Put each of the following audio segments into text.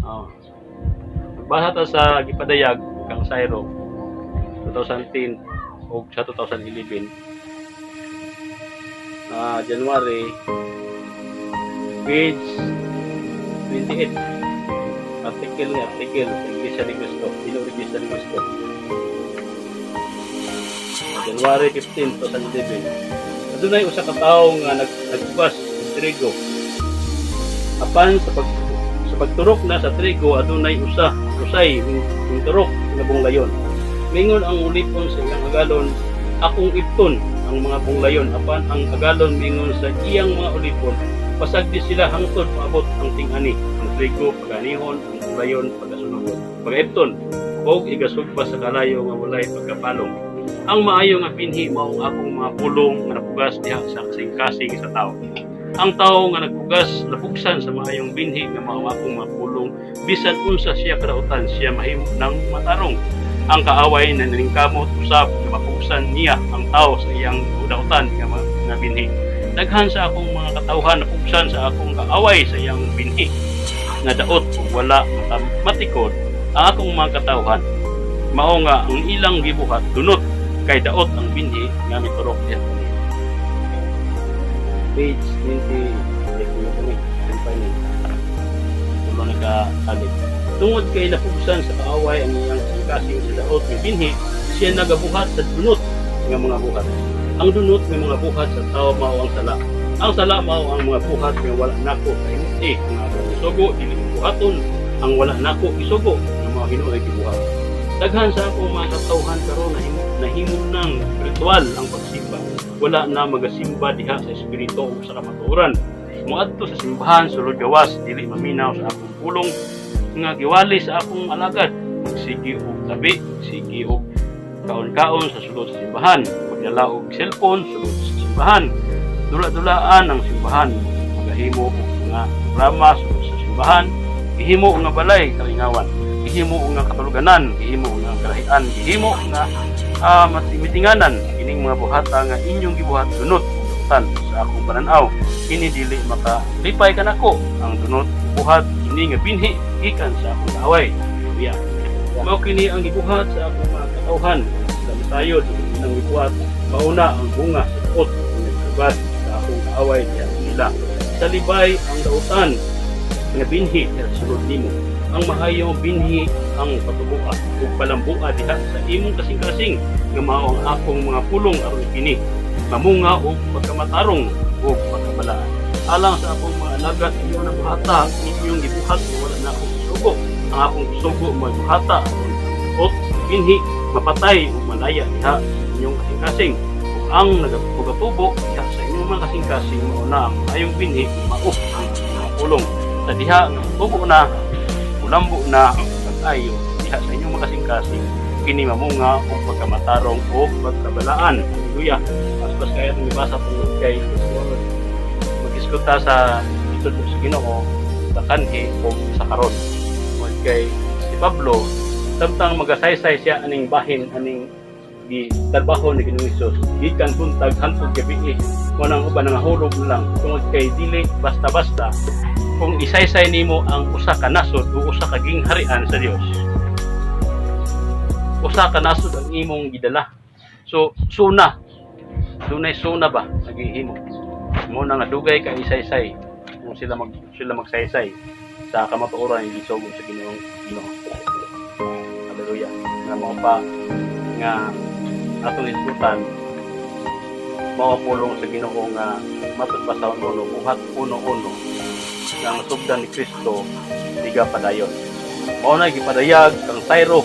Oh. Magbasa ta sa gipadayag kang Syro 2010 o sa 2011. January, page 28. Article ni article sa Iglesia ni Cristo, Ginoo, Iglesia ni Cristo. January 15, 2011. Adunay usa ka tawo nga nagbugas og trigo. Apan sa pagturok na sa trigo, adunay usay turok nga bunglayon. Mingon ang ulipon sa iyang agalon, "Akong ipton ang mga bunglayon." Apan ang agalon mingon sa iyang mga ulipon, "Pasagdi sila hangtod maabot ang ting-ani. Ang trigo paganihon, ang bunglayon pagasunugon, pagaipton, ug igasugba sa kalayo nga walay pagkapalong." Ang maayo nga binhi mao ang akong mga pulong nga napugas diha sa kasing-kasing sa tao. Ang tao nga nagpugas napugsan sa maayong binhi nga mao ang akong mga pulong, bisan unsa siya kadautan, siya mahimo ng matarong. Ang kaaway na naningkamot usab nga mapugsan niya ang tao sa iyang dautan nga binhi. Daghan sa akong mga katawhan napugsan sa akong kaaway sa iyang binhi nga daot, ug wala matikod ang akong mga katawhan. Mao nga ang ilang gibuhat dunot, kay daot ang binhi nga miturok diha kaniya. Page 20, like mo kami, 25 tulo na ka alip. Tungod kay napugsan sa kaaway ang iyang kasing sa daot nga binhi, siya nagabuhat sa dunot nga mga buhat. Ang dunot nga mga buhat sa tao mao ang sala. Ang sala mao ang mga buhat nga wala nako kahimuti nga akong isugo dili buhaton. Ang wala nako isugo nga mga hinuoy gibuhat. Daghan sa akong mga katawhan karon nahimo nang ritual ang pagsimba. Wala na magasimba diha sa espiritu o sa kamatuoran. Moadto sa simbahan sulod gawas, dili maminaw sa akong pulong nga giwali sa akong alagad. Magsige og tabi, sige og kaon-kaon sa sulod sa simbahan, magdala og cellphone sulod sa simbahan, dula-dulaan ang simbahan, magahimo og mga programa sulod sa simbahan, gihimo nga balay kalingawan, gihimo nga katuluganan, gihimo nga kalahian, gihimo nga mitinganan. Kining mga buhata nga inyong gibuhat dunot ug dautan sa akong pananaw. Kini dili makalipay kanako. Ang dunot buhat kini nga binhi gikan sa akong kaaway. Hallelujah. Mao kini ang gibuhat sa akong mga katawhan sa misayod ng gibuhat, mauna ang bunga sa daot nga nagkabad sa akong kaaway diha nila. Salibay ang dautan nga binhi diha sa sulod nimo. Ang maayong binhi ang patubua ug palambua diha sa imong kasing-kasing nga mao ang akong mga pulong, aron kini mamunga og pagkamatarong ug pagkabalaan. Alang sa akong mga alagad, inyo na buhata ang inyong gibuhat nga wala na akong isugo. Ang akong isugo mo'y buhata aron ang daot binhi mapatay ug malaya diha sa inyong kasing-kasing. Ug ang nagatubo diha sa inyong mga kasing-kasing mao na ang maayong binhi, mao ang mga pulong. Sa diha nga tubo na, mulambo na ang pag-ayo diha sa inyong mga kasing-kasing, kini mamunga og pagkamatarong o pagkabalaan. Hallelujah. Paspas kaya itong ibasa tungod kay mag-iskuta sa itudlo sa Ginoo sa kanhi o sa karon. Tungod kay si Pablo, samtang magasaysay siya aning bahin aning gi trabaho ni Ginoong Hesus gikan buntag hangtod gabi, mo nang uban nangahulog na lang, tungod kay dili basta-basta kung isaysay nimo ang usa ka nasod o usa ka gingharian sa Dios. Usa ka nasod ang imong gidala. So suna, dunay suna ba naghihimo mo na nga dugay ka isaysay kung sila magsaysay sa kamatuoran yung gisugo sa Ginoong Ginoo. Hallelujah. Nga mao pa nga atong isgutan, mao pulong sa Ginoo nga matud pa sa uno buhat 1:1 nga ang sugdan ni Kristo diga padayon. Mao na gipadayag kang Syro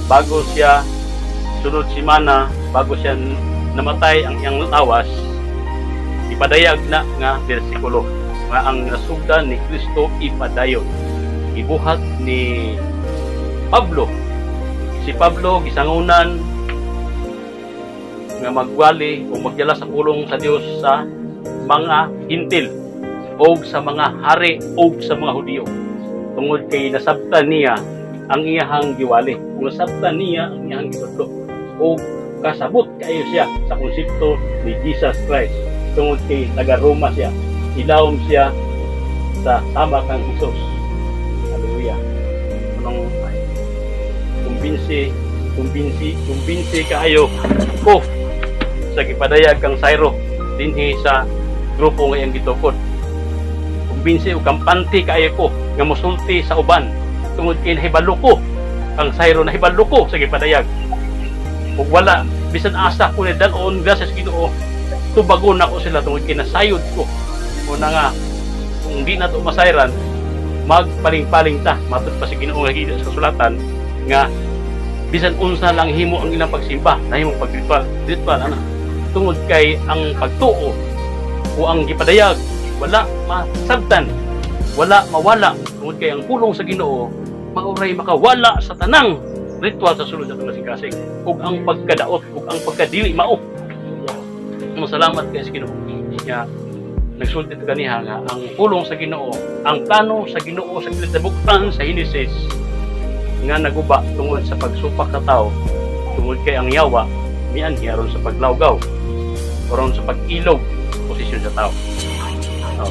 bago siya sunod semana, bago siya namatay ang iyang lawas, ipadayag na nga bersikulo nga ang nasugdan ni Kristo ipadayon. Gibuhat ni Pablo. Si Pablo gisangunan nga magwali o magdala sa pulong sa Dios sa mga Hentil o sa mga hari o sa mga Hudiyo, tungod kay nasabtan niya ang iyahang giwali. Kung nasabtan niya ang iyahang gitudlo o kasabot kaayo siya sa konsepto ni Jesus Christ, tungod kay taga Roma siya, ilawom siya sa sama kang Jesus. Hallelujah. Kumbinsi, kumbinsi, kumbinsi kaayo ko sa gipadayag kang Syro dinhi sa grupo nga iyang gitukod. Kumbinsi o kampante kaayo ko nga mosulti sa uban tungod kay nahibalo ko kang Syro, nahibalo ko sa gipadayag. Ug wala bisan asa ko ni dal-on, grasya sa Ginoo, tubagon nako sila tungod kay nasayod ko. Una nga kung di na to masayran, magpaling-paling ta matud pa sa Ginoo nga sa kasulatan nga bisan unsa lang himo ang ilang pagsimba, nahimong pagritual ritual ana, tungod kay ang pagtuo o ang gipadayag wala masabtan, wala mawala, tungod kay ang pulong sa Ginoo mauray makawala sa tanang ritual sa sulod sa atong kasing-kasing ug ang pagkadaot ug ang pagkadili mao. Masalamat kay sa Ginoo nga nagsulti ta kaniha nga ang pulong sa Ginoo, ang plano sa Ginoo sa kalibutan sa Genesis nga naguba tungod sa pagsupak sa tao, tungod kay ang yawa mianhi aron sa paglawgaw, aron sa pag-ilog sa posisyon sa tao. Oh.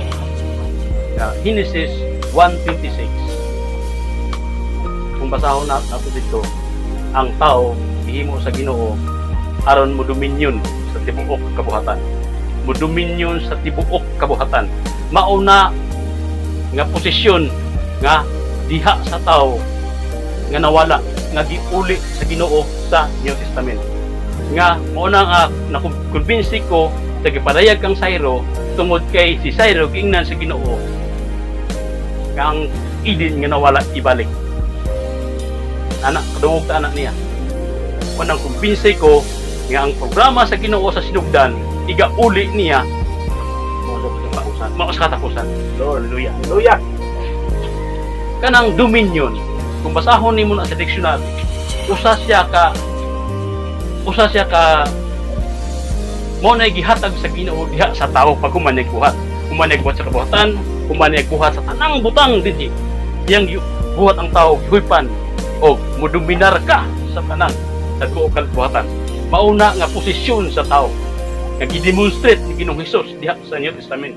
Genesis 1:26, kung basahon na nato dito, ang tao gihimo sa Ginoo aron mo dominion sa tibuok kabuhatan, mo dominion sa tibuok kabuhatan. Mauna nga posisyon nga diha sa tao nga nawala, nga giuli sa Ginoo sa New Testament, nga mao na nga nakumbinsi ko sa gipadayag kang Syro tungod kay si Syro giingnan sa Ginoo nga ang Eden nga nawala ibalik ana, kadungog ta ana niya. Unang kumbinsi ko nga ang programa sa Ginoo sa sinugdan igauli niya mao sa katapusan. Lord. Hallelujah. Hallelujah. Kanang dominion, kung basahon nimo na sa dictionary, usa siya ka mao na gihatag sa Ginoo diha sa tao pag human buhat, human buhat sa kabuhatan, human buhat sa tanang butang dinhi, iyang buhat ang tao, gihuypan o modominar ka sa tanan sa tibuok kabuhatan. Mauna nga posisyon sa tao nga gidemonstrate ni Ginoong Hesus diha sa New Testament.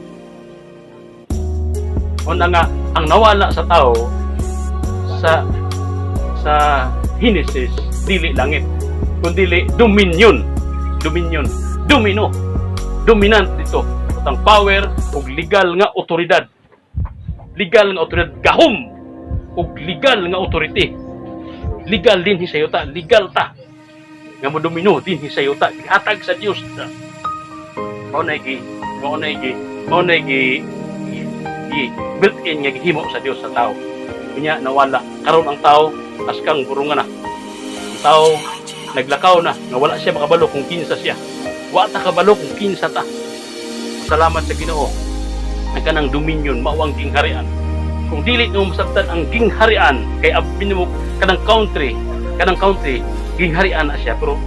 Una nga ang nawala sa tao sa Genesis dili langit kundi dominion, dominion, domino, dominant dito ang power ug legal nga otoridad, legal nga otoridad, gahom ug legal nga authority, legal din sa yuta, legal ta nga mo domino din sa yuta, gihatag sa Dios. Mao na gi built in nga gihimo sa Dios sa tao. Unya nawala. Karon ang tao askang burungan na. Ang tao naglakaw na nga wala siya makabalo kung kinsa siya. Wa ta kabalo kung kinsa ta. Salamat sa Ginoo. Ang kanang dominion mao ang gingharian. Kung dili mo masabtan ang gingharian kay abin mo kanang country gingharian na siya, pero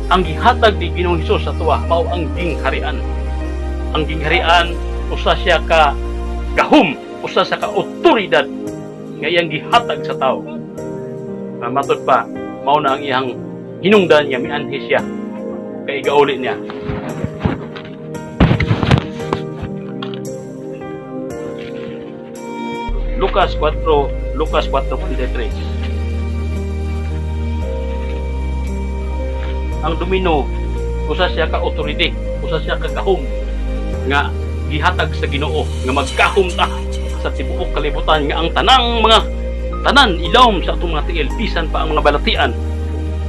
ang gihatag ni Ginoong Hesus sa tuwa mao ang gingharian. Ang gingharian usa siya ka gahom, usa sa ka otoridad nga iyang gihatag sa tao. Matod pa, mao na ang iyang hinungdan nga mianhi siya kay igauli niya. Lucas 4, Lucas 4:43. Ang domino usa siya ka authority, usa siya ka gahom nga gihatag sa Ginoo nga magkahom ta sa tibuok kalibutan, nga ang tanang mga tanan ilawom sa atong mga tiil, bisan pa ang mga balatian.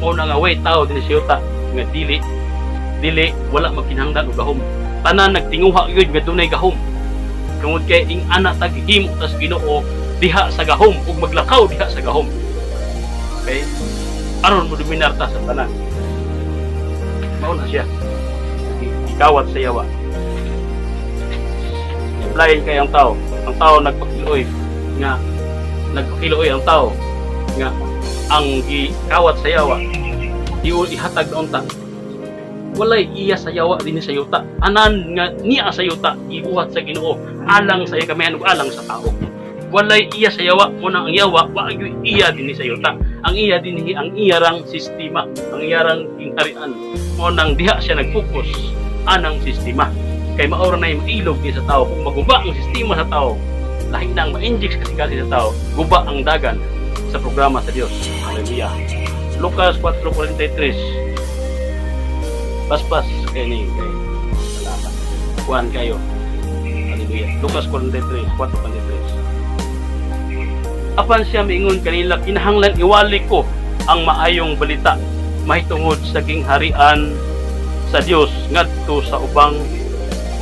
Mao na nga way tao dinhi sa yuta nga dili dili wala magkinahanglan og gahom. Tanan nagtinguha gyud nga dunay gahom tungod kay ing ana ta gihimo tas Ginoo diha sa gahom ug maglakaw diha sa gahom, okay, aron mo dominar ta sa tanan. Mao na siya ikawat sa yawa. Lain kay ang tao nagpakiluoy nga nagpakiluoy ang tao nga ang gikawat sa yawa ihatag na unta. Walay iya sa yawa dinhi sa yuta. Anan nga niya sa yuta gibuhat sa Ginoo alang sa kamihan ug alang sa tao. Walay iya sa yawa mo na ang yawa wa gyud iya dinhi sa yuta. Ang iya dinhi ang iyarang sistema, ang iyarang gingharian. Mo nang diha siya nagfocus anang sistema kay mao ra nay mailog ni sa tao. Kung maguba ang sistema sa tao, lahi na ang ma-inject kasi sa tao, guba ang dagan sa programa sa Dios. Hallelujah. Lucas 4:43. Paspas kay ni kay salamat. Kuan kayo. Hallelujah. Lucas 43, 4:43. Apan siya miingon kanila, "Kinahanglan iwali ko ang maayong balita mahitungod sa gingharian sa Dios ngadto sa ubang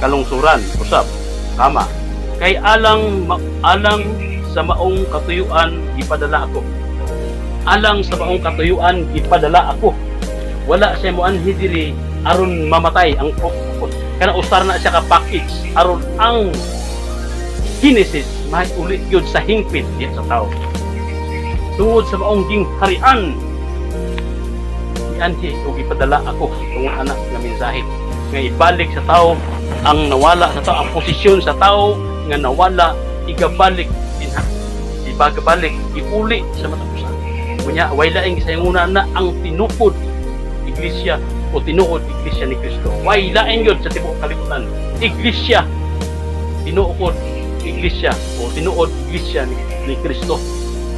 kalungsuran usab." Kama kay alang sa maong katuyuan gipadala ako. Alang sa maong katuyuan gipadala ako. Wala siya moanhi diri aron mamatay ang kana usar na siya ka package aron ang Genesis uli gyud sa hingpit diya sa tao. Tungod sa maong gingharian gianhi o gipadala ako, tungod ana nga mensahe nga ibalik sa tao ang nawala sa tao, ang posisyon sa tao nga nawala, igabalik dinha, ibagabalik, iuli sa matag usa. Kunya way laing gisaynguna na ang tinukod iglesia o tinuod iglesia ni Kristo. Way laing yun sa tibuok kalibutan. Iglesia, tinuod iglesia o tinuod iglesia ni Kristo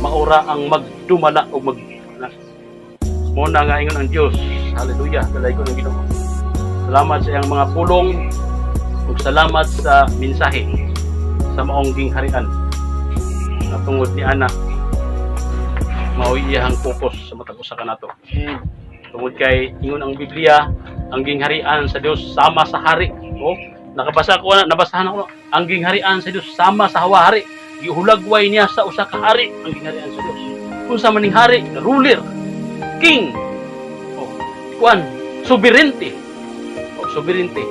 maura ang magdumala o mag na, mo na nga ingon ang Dios. Hallelujah, dalay ko ng Ginoo. Salamat sa iyang mga pulong ug salamat sa mensahe sa maong gingharian na tungod ni ana mao iyang focus sa matag usa kanato. Tungod kay ingon ang Biblia, ang gingharian sa Dios sama sa hari. Oh, nakabasa ko na, nabasahan ako, ang gingharian sa Dios sama sa hari. Gihulagway niya sa usa ka hari ang gingharian sa Dios. Unsa man ning hari? Ruler, king. Oh, kuan, sovereignty. Oh, sovereignty.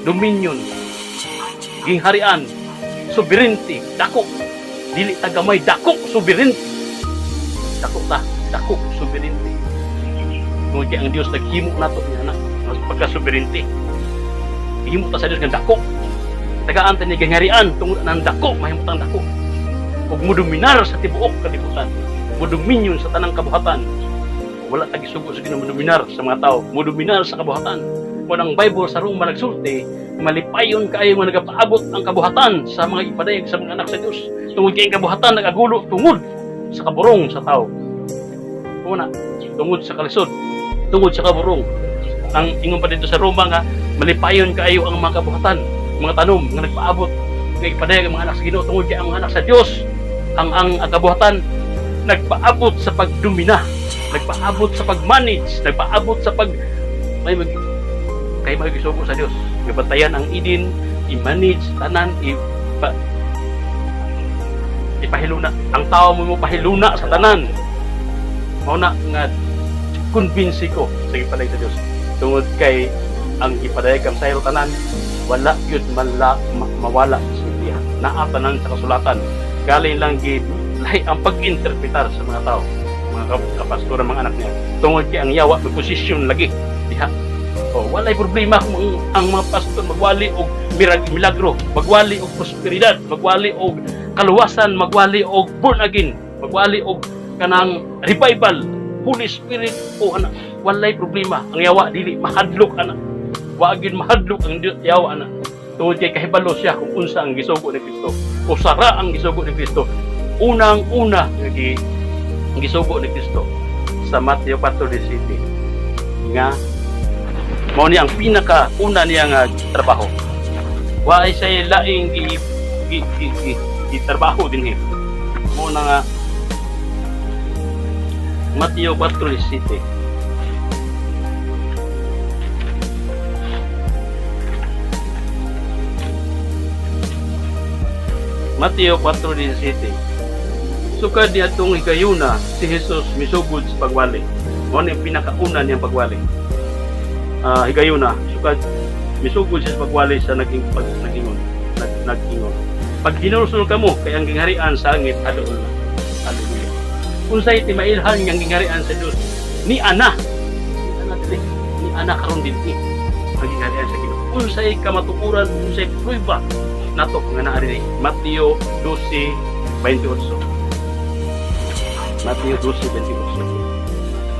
Dominion. Gingharian, sovereignty, dako. Dili ta gamay, dako sovereignty. Dako ta, dako sovereignty. Tungod kay ang Dios naghimo nato niya na mas pagka sovereignty. Himo ta sa Dios nga dako. Tagaan ta niya gingharian tungod ng dako, mahimo tang dako. Ug modominar sa tibuok kalibutan. Modominyon sa tanang kabuhatan. Wala ta gisugo sa Ginoo modominar sa mga tao, modominar sa kabuhatan. Kung ang Bible sa Roma nagsulti, malipayon kaayo nga nagapaabot ang kabuhatan sa mga ipadayag sa mga anak sa Dios. Tungod kay ang kabuhatan nagagulo tungod sa kaburong sa tao. Una, tungod sa kalisod, tungod sa kaburong. Ang ingon pa dito sa Roma nga malipayon kaayo ang mga kabuhatan, mga tanom nga nagpaabot nga ipadayag ang mga anak sa Ginoo, tungod kay ang mga anak sa Dios ang kabuhatan nagpaabot sa pagdomina, nagpaabot sa pag-manage, nagpaabot sa pag may mag kay magisugo sa Dios. Gabantayan ang Eden, i-manage tanan, ipahiluna. Ang tao mo mo pahiluna sa tanan. Mao na nga convince ko sa gipadayag sa Dios. Tungod kay ang gipadayag kang sayro tanan, wala gyud mawala sa Biblia. Naa tanan sa kasulatan. Galing lang gi lahi ang pag-interpretar sa mga tao, mga kapastor, mga anak niya. Tungod kay ang yawa may posisyon lagi diha. Oh, walay problema kung ang mga pastor magwali og milagro, magwali og prosperidad, magwali og kaluwasan, magwali og born again, magwali og kanang revival, Holy Spirit o ana, walay problema. Ang yawa dili mahadlok ana. Wa gyud mahadlok ang yawa ana. Tungod kay kahibalo siya kung unsa ang gisugo ni Kristo. Usara ang gisugo ni Kristo. Unang-una nga ang gisugo ni Kristo sa Mateo 4:17 nga mao ni ang pinaka una niya nga trabaho. Wa ay siya laing gi trabaho dinhi. Mao na nga Mateo 4:17. Mateo 4:17. Sukad niadtong higayuna, si Jesus misugod sa pagwali. Mao ni ang pinakauna niyang pagwali. Ah, higayuna, sukad misugod siya sa pagwali sa naging pag nagingon, nag-ingon. "Pag hinulsol kamo kay ang gingharian sa langit hadool na." Hallelujah. Unsay timailhan nga gingharian sa Dios? Ni ana. Ni ana dili. Ni ana karon dinhi ang gingharian sa Ginoo. Unsay kamatuoran, unsay prueba nato nga naa dinhi? Mateo 12:28. Mateo 12:28.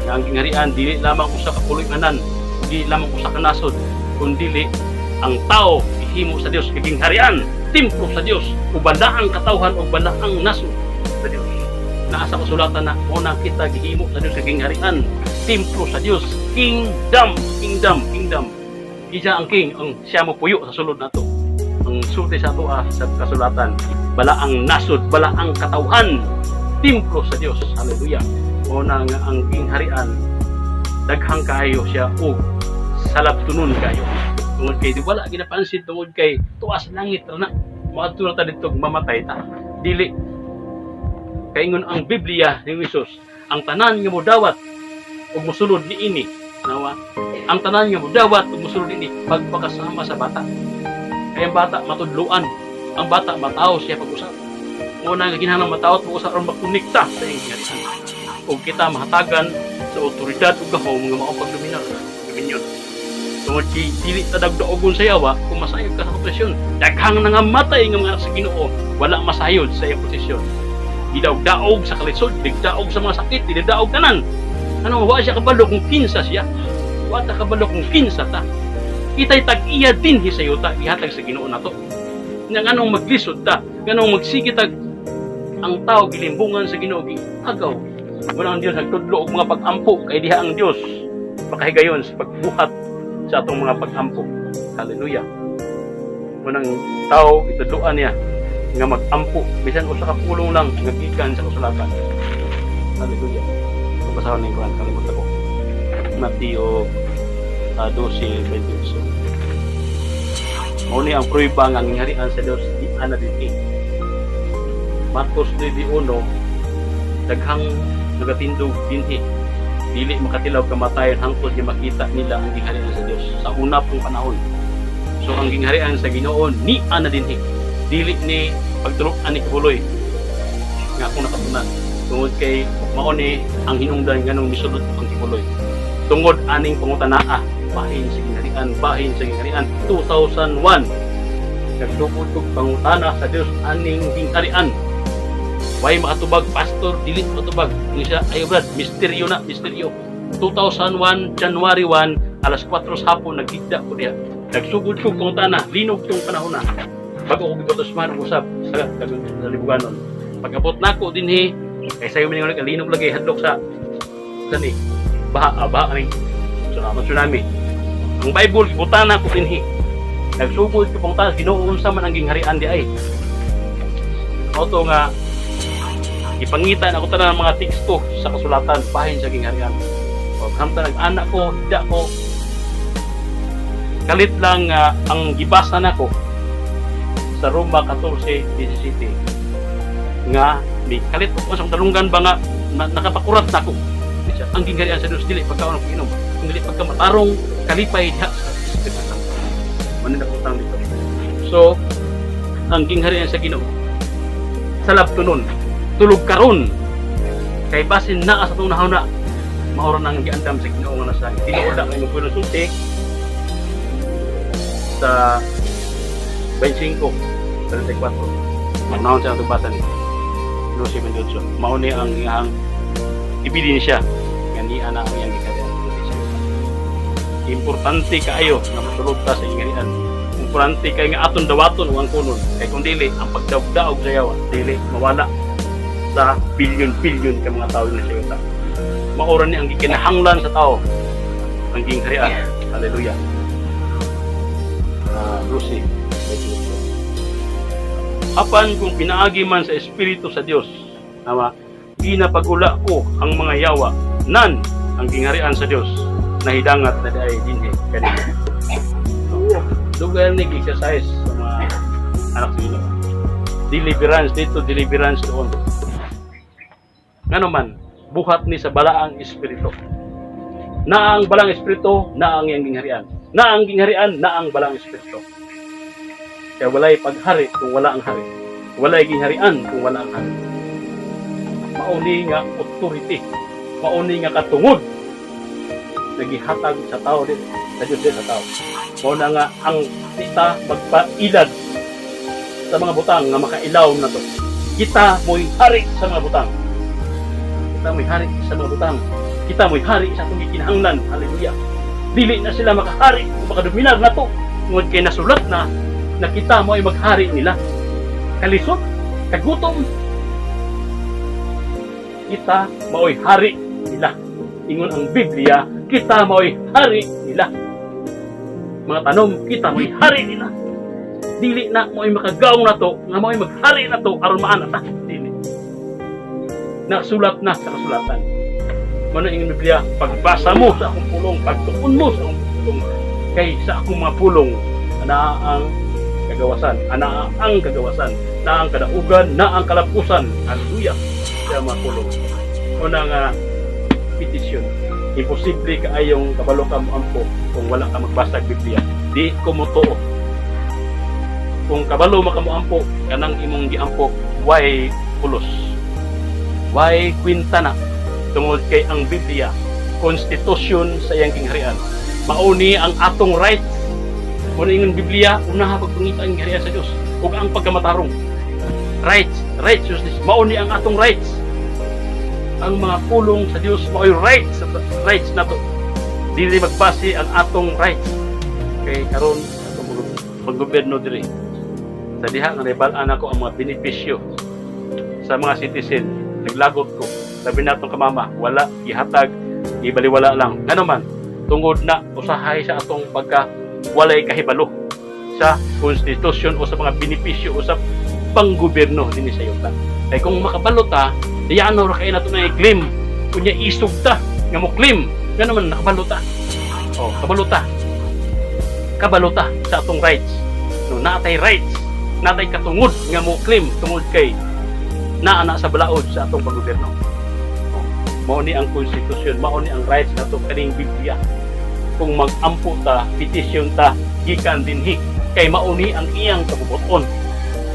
Nga ang gingharian dili lamang usa ka puloy-anan, dili lamang usa ka nasod, kundi ang tao gihimo sa Dios kay gingharian, templo sa Dios, ug balaang katawhan ug balaang nasod sa Dios. Naa sa kasulatan na mao na kita gihimo sa Dios nga gingharian, templo sa Dios, kingdom, kingdom, kingdom. Isa ang king, ang siya mo puyo sa sulod nato. Ang sulti sa atoa sa kasulatan, balaang nasod, balaang katawhan, templo sa Dios. Hallelujah. Mao na nga ang gingharian daghang kaayo siya o salabtonon kayo. Tungod kay di wala ginapansin, tungod kay tuas langit ra na. Moadto na ta didto, mamatay ta. Dili. Kaingon ang Biblia ni Jesus, ang tanan nga modawat ug mosulod niini, nawa. Ang tanan nga modawat ug mosulod niini pagpakasama sa bata. Kay ang bata matudluan, ang bata matawo siya pag-usap. Mao na nga kinahanglan matawo pag-usap aron makonekta sa iyang gingharian. Ug kita mahatagan sa otoridad ug gahom nga mao pagdominar, dominion. Tungod kay dili ta dagdaogon sa yawa kung masayod ka sa posisyon. Daghang nangamatay nga mga anak sa Ginoo, wala masayod sa iyang posisyon. Gidaog-daog sa kalisod, digdaog sa mga sakit, gidaog tanan. Ano, wa siya kabalo kung kinsa siya. Wa ta kabalo kung kinsa ta. Kita'y tag-iya din sa yuta, ihatag sa Ginoo nato. Nga nganong maglisod ta, nganong magsige tag ang tao gilimbungan sa Ginoo, agaw. Wala ang Dios nagtudlo og mga pag-ampo kay diha ang Dios makahigayon sa pagbuhat sa atong mga pag-ampo. Hallelujah. Munang tao itudloan niya nga mag-ampo bisan usa ka pulong lang nga gikan sa kasulatan. Hallelujah. Kung basahon ning kuan, kalimot ako. Mateo 12:28. Mao ni ang pruweba nga ang gingharian sa Dios di ana dinhi. Marcos 9:1, daghang nagatindog dinhi dili makatilaw kamatayon hangtod nga makita nila ang gingharian sa Dios sa una pong panahon. So ang gingharian sa Ginoo ni ana dinhi. Dili ni pagtulok-an ni Quiboloy nga akong nakatunan. Tungod kay mao ni ang hinungdan nganong misulod ang Quiboloy. Tungod aning pangutanaa, bahin sa gingharian, bahin sa gingharian. 2001 nagsugod kog pangutana sa Dios aning gingharian. Way makatubag, pastor, dili makatubag. Ingon siya, "Ayo brad, misteryo na, misteryo." 2001, January 1, alas 4 sa hapon, nagigda ko diha. Nagsugod ko pangutana, linog tong panahon na. Bago ko gibautismohan usab sa Libuganon. Pag-abot nako dinhi, kay sayo man ang linog lagi, hadlok sa ni baha, baha kaning tsunami, tsunami. Ang Bible gibutana ko dinhi. Nagsugod ko pangutana, "Ginoo, unsa man ang gingharian di ay?" Auto nga ipangita na ako tanan ng mga teksto sa kasulatan bahin sa gingharian. O hamtang nag-anak ko, higda ko. Kalit lang nga ang gibasa nako sa Roma 14:17 nga may kalit ko sa dalunggan ba nga nakapakurat nako. Ang gingharian sa Dios dili pagkaon og inom, kung dili pagkamatarong, kalipay diha sa Espiritu Santo. Mao na utang dito. So, ang gingharian sa Ginoo salabtonon tulog karon kay basin naa sa atong nahuna, mao ra nang giandam sa Ginoo nga nasa tinuod na kay magpuno sulti sa 25:34. Magnaon siya atong basa ni 12:28. Mao ni ang iyang ebidensya nga niya na ang iyang gingharian. Importante kaayo nga mosulod ta sa gingharian. Importante kay nga aton dawaton ug ang kunon kay kung dili, ang pagdaog-daog sa yawa dili mawala sa bilyon-bilyon ka mga tao na sa yuta. Mao ra ni ang gikinahanglan sa tao, ang gingharian. Hallelujah. Lucy. Apan kung pinaagi man sa Espiritu sa Dios, tama, ginapagula ko ang mga yawa, nan ang gingharian sa Dios nahidangat na diay dinhi kanina. Dugay ni exercise sa mga anak sa Ginoo. Deliverance dito, deliverance doon. Ngano man, buhat ni sa balaang espiritu. Na ang balaang espiritu, na ang iyang gingharian. Na ang gingharian, na ang balaang espiritu. Kaya walay paghari kung wala ang hari. Walay gingharian kung wala ang hari. Mauni nga authority. Mauni nga katungod nagihatag sa tao din sa Diyos din sa tao. Mao na nga ang kita magpailad sa mga butang nga makailaw na to. Kita mo'y hari sa mga butang. Kita mo'y hari sa mga butang. Kita mo'y hari sa atong gikinahanglan. Hallelujah. Dili na sila makahari o makadominar na to. Tungod kay nasulat na na kita mo ay maghari nila. Kalisod, kagutom. Kita maoy hari nila. Ingon ang Biblia, kita maoy hari nila. Mga tanom, kita maoy hari nila. Dili na mo'y makagaong nato, nga mo'y maghari nato aron maana ta. Dili. Nasulat na sa kasulatan. Mao ingon Biblia, pagbasa mo sa akong pulong, pagtuon mo sa akong pulong, kay sa akong mga pulong, ana ang kagawasan, ana ang kagawasan, na ang kadaugan, na ang kalapusan. Hallelujah. Sa mga pulong. Una nga petisyon. Imposible kaayong kabalo ka mo ampo kung wala ka magbasa og Biblia. Di ko motuo. Kung kabalo makamoampo, kanang imong giampo, way pulos. Way kwinta na tungod kay ang Biblia, konstitusyon sa iyang gingharian. Mauni ang atong rights. Mao ingon Biblia, unaha pagpangita ang gingharian sa Dios ug ang pagkamatarong. Rights, righteousness, mauni ang atong rights. Ang mga pulong sa Dios mao'y rights, rights nato. Dili magbase ang atong rights. Kay karon atong paggobyerno diri. Sa diha nga nahibal-an ako ang mga benepisyo sa mga citizen, naglagot ko. Sabi natong kamama, wala gihatag, gibaliwala lang. Ngano man, tungod na usahay sa atong pagka walay kahibalo sa konstitusyon o sa mga benepisyo o sa panggobyerno dinhi sa yuta. Kay kung makabalo ta, diyano ra kay nato na i-claim. Kunya isog ta nga mo claim. Ngano man nakabalo ta. Oh, kabalo ta. Kabalo ta sa atong rights. No, naatay rights, natay katungod nga mo claim tungod kay naa na sa balaod sa atong paggobyerno. Oh, mao ni ang konstitusyon, mao ni ang rights nato kaning Biblia. Kung mag-ampo ta, petisyon ta gikan dinhi kay mao ni ang iyang kabubuton.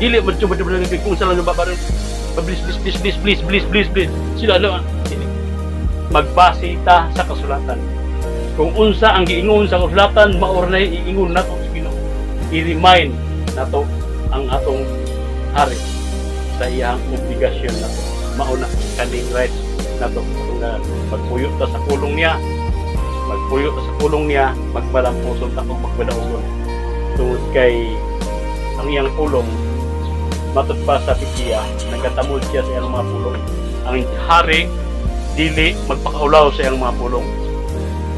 Dili man jud kung sa lang ba please, please, please, please, please, please, please, please. Sila lang. Dili. Magbase ta sa kasulatan. Kung unsa ang giingon sa kasulatan, mao ra nay iingon nato sa Ginoo. I-remind nato ang atong hari sa iyang obligasyon nato. Mao na kaning rights nato. Kung na magpuyo ta sa pulong niya, magpuyo ta sa pulong niya, magbalampuson ta kung magbalaugon. Tungod kay ang iyang pulong, matud pa sa Biblia, nagatamod siya sa iyang mga pulong. Ang hari, dili magpakaulaw sa iyang mga pulong.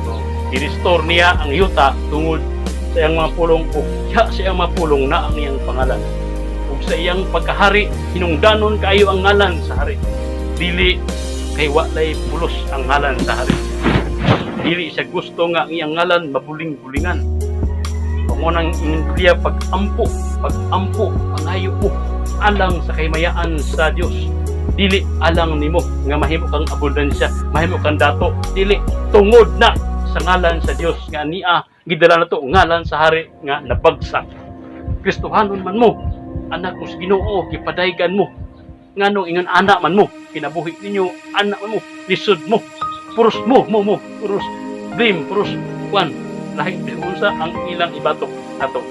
So, i-restore niya ang yuta tungod sa iyang mga pulong ug diha sa iyang mga pulong na ang iyang pangalan. Ug sa iyang pagkahari, hinungdanon kaayo ang ngalan sa hari. Dili kay walay pulos ang ngalan sa hari. Dili siya gusto nga ang iyang ngalan mabuling-bulingan. Kung mo nang Biblia, pag-ampo, pag-ampo, pangayo mo alang sa kahimayaan sa Dios. Dili alang nimo nga mahimo kang abundansya, mahimo kang dato. Dili tungod na sa ngalan sa Dios nga niya gidala nato ngalan sa hari nga nabagsak. Kristohanon man mo, anak mo sa Ginoo, gipadaygan mo. Ngano ingon anak man mo, kinabuhi ninyo, anak man mo, lisod mo, puros mo, mo, mo, puros blame, puros kwan, lahi unsa ang ilang ibatok ato.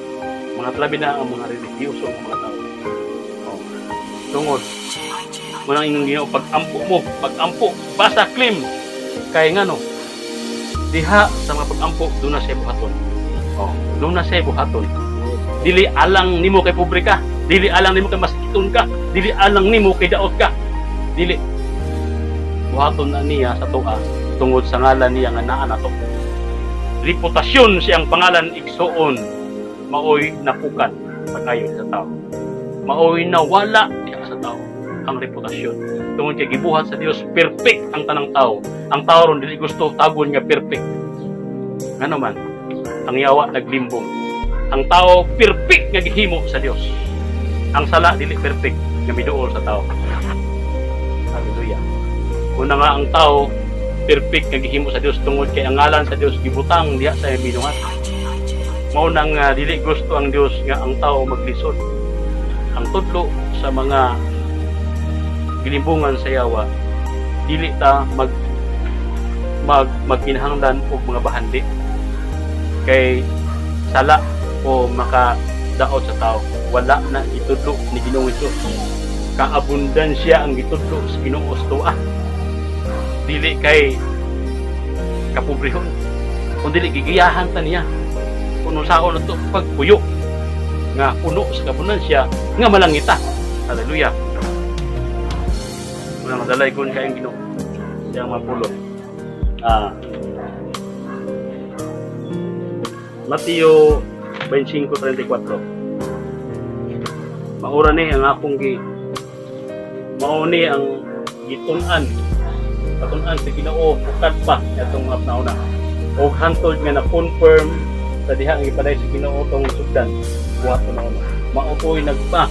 Mga labi na ang mga relihiyoso nga mga tao. Oh. Tungod mo nang ingon Ginoo, pag-ampo mo, pag-ampo, basta claim kay ngano diha sa mga pag-ampo doon na siya buhaton. Oh, doon na siya buhaton. Dili alang nimo kay pobre ka, dili alang nimo kay masakiton ka, dili alang nimo kay daot ka. Dili. Buhaton na niya sa tuwa tungod sa ngalan niya nga naa nato. Reputasyon siyang pangalan, igsuon, maoy napukan pag-ayo sa tao. Maoy nawala diha sa tao ang reputasyon. Tungod kay gibuhat sa Dios perfect ang tanang tao. Ang tao ron dili gusto tagon nga perfect. Ngano man, ang yawa naglimbong. Ang tao perfect nga gihimo sa Dios. Ang sala dili perfect nga miduol sa tao. Hallelujah. Una nga ang tao perfect nga gihimo sa Dios tungod kay ang ngalan sa Dios gibutang diha sa iyang binuhat. Mao nang dili gusto ang Dios nga ang tao maglisod. Ang tudlo sa mga gilimbungan sa yawa, dili ta mag mag magkinahanglan og mga bahandi kay sala o makadaot sa tao. Wala na gitudlo ni Ginoong Hesus. Kaabundansya ang gitudlo sa Ginoo sa tuwa, dili kay kapobrehon kung dili gigiyahan ta niya kung unsaon nato pagpuyo nga puno sa kabundansya nga malangita. Hallelujah. Nga madalaygon kayong Ginoo siyang mga pulong. Mateo 25:34. Maura ni ang akong gi mao ni ang gitun-an, patun-an sa Ginoo bukad pa atong mga panahona og hantod nga na-confirm sa diha nga gipaday sa Ginoo tong sugdan buhat na mao to'y nagpa